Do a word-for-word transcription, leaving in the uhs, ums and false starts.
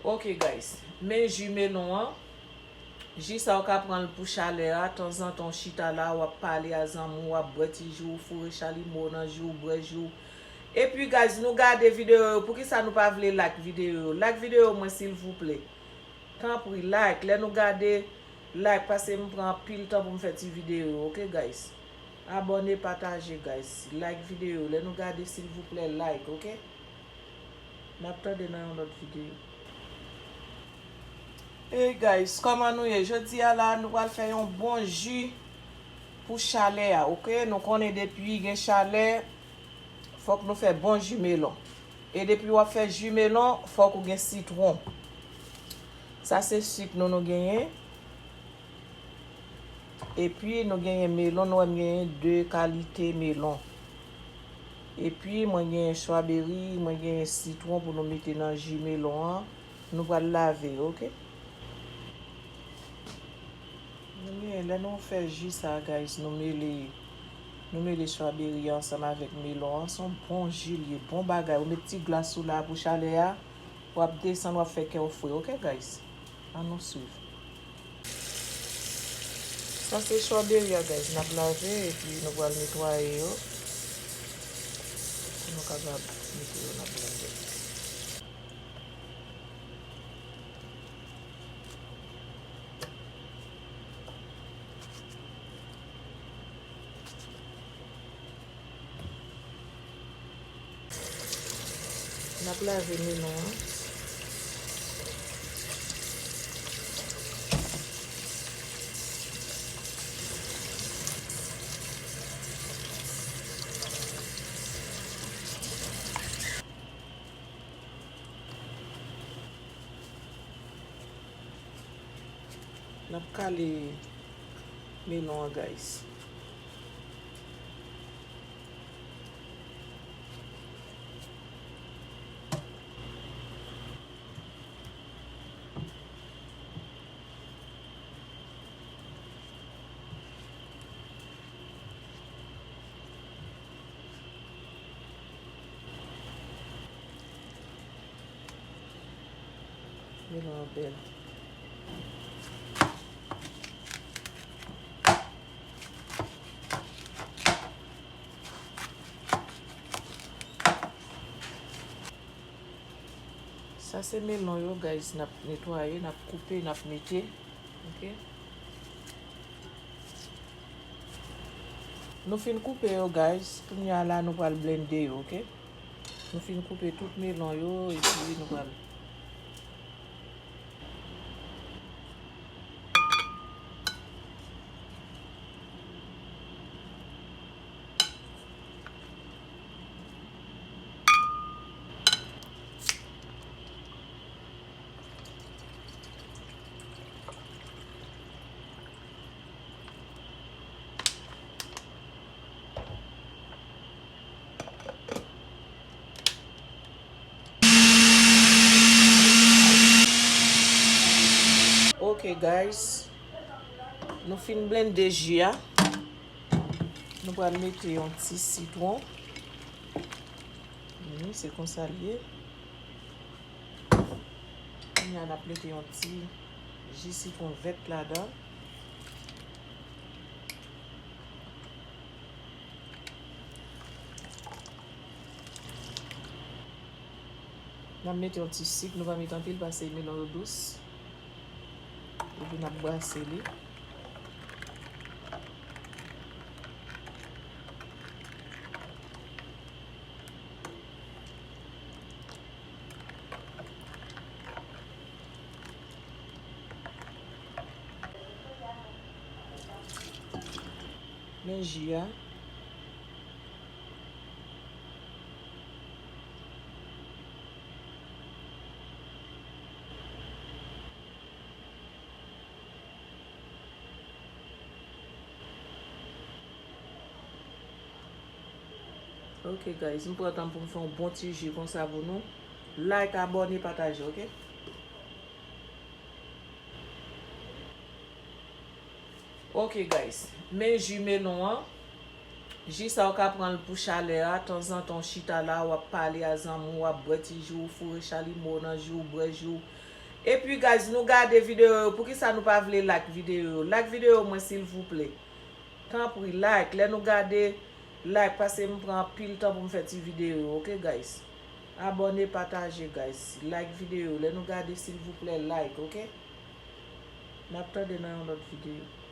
Ok guys, men ji melon an. Ji sa w ka pran l pou chalè a, tanzantan w chita la, w ap pale a zanmi w, w ap bwè ti ji w, foure chalimo w nan ji w, bwè ji w. Epi guys, nou gade videyo yo, poukisa nou pa vle like videyo yo? Like videyo yo mwen silvouplè. Tanpri, like. Lè nou gade, like, paske m pran anpil tan pou m fè ti videyo yo, ok guys? Abòne, pataje, guys. Like videyo. Lè nou gade, silvouplè, like, ok? N ap tande nan yon lòt videyo. Hey guys, kòman nou ye? Jodi a la, nou pral fè yon bon ji pou chalè a, ok? Nou konnen depi gen chalè, fòk nou fè bon ji melon. E depi w ap fè ji melon, fòk ou gen sitwon. Sa se sik nou, nou genyen. Epi nou genyen melon, nou wè m genyen de kalite melon. Epi mwen genyen chwaberi, mwen genyen sitwon pou nou mete nan ji melon an. Nou pral lave, ok? Nou genyen, lè nou fè ji sa, guys, nou mele, nou mele chwaberi ansanm avèk melon an. Se yon bon ji l ye, bon bagay. Ou met ti glas ou la pou chalè a. W ap desann, w ap fè kè w fre, ok, guys? Ann nou swiv. Sa se chwaberi a, guys. N ap lave epi nou pral netwaye yo pou nou kapab mete yo nan blendè. N ap lave melon an. N ap kale melon an, guys. Melon an bèl. Sa se melon yo, guys, n ap netwaye, n ap koupe, n ap mete. Ok. Nou fin koupe yo, guys. Kounye a la, nou pral blende yo, ok? Nou fin koupe tout melon yo, epi nou pral Ok, guys. Nou fin blende ji a. Nou pral mete yon ti sitwon. Wi, se konsa l ye. Kounye a, n ap mete yon ti ji sitwon vèt ladan. N ap mete yon ti sik, nou pa mete anpil paske melon yo dous. Epi n ap brase li. Men ji a. Ok, guys, m pran tan pou m fè yon bon ti ji konsa pou nou. Like, abòne, pataje, ok? Ok, guys, men ji melon an. Ji sa w ka pran l pou chalè a, tanzantan w chita la, w ap pale a zanmi w, w ap bwè ti ji w, foure chalimo w nan ji w, bwè ji w. Epi guys, nou gade videyo yo, poukisa nou pa vle like videyo yo? Like videyo mwen silvouplè. Tanpri like, lè nou gade, like, paske m pran anpil tan pou m fè ti videyo yo, ok guys? Abòne, pataje guys, like videyo, lè nou gade silvouplè like, ok? N ap tande nan yon lòt videyo.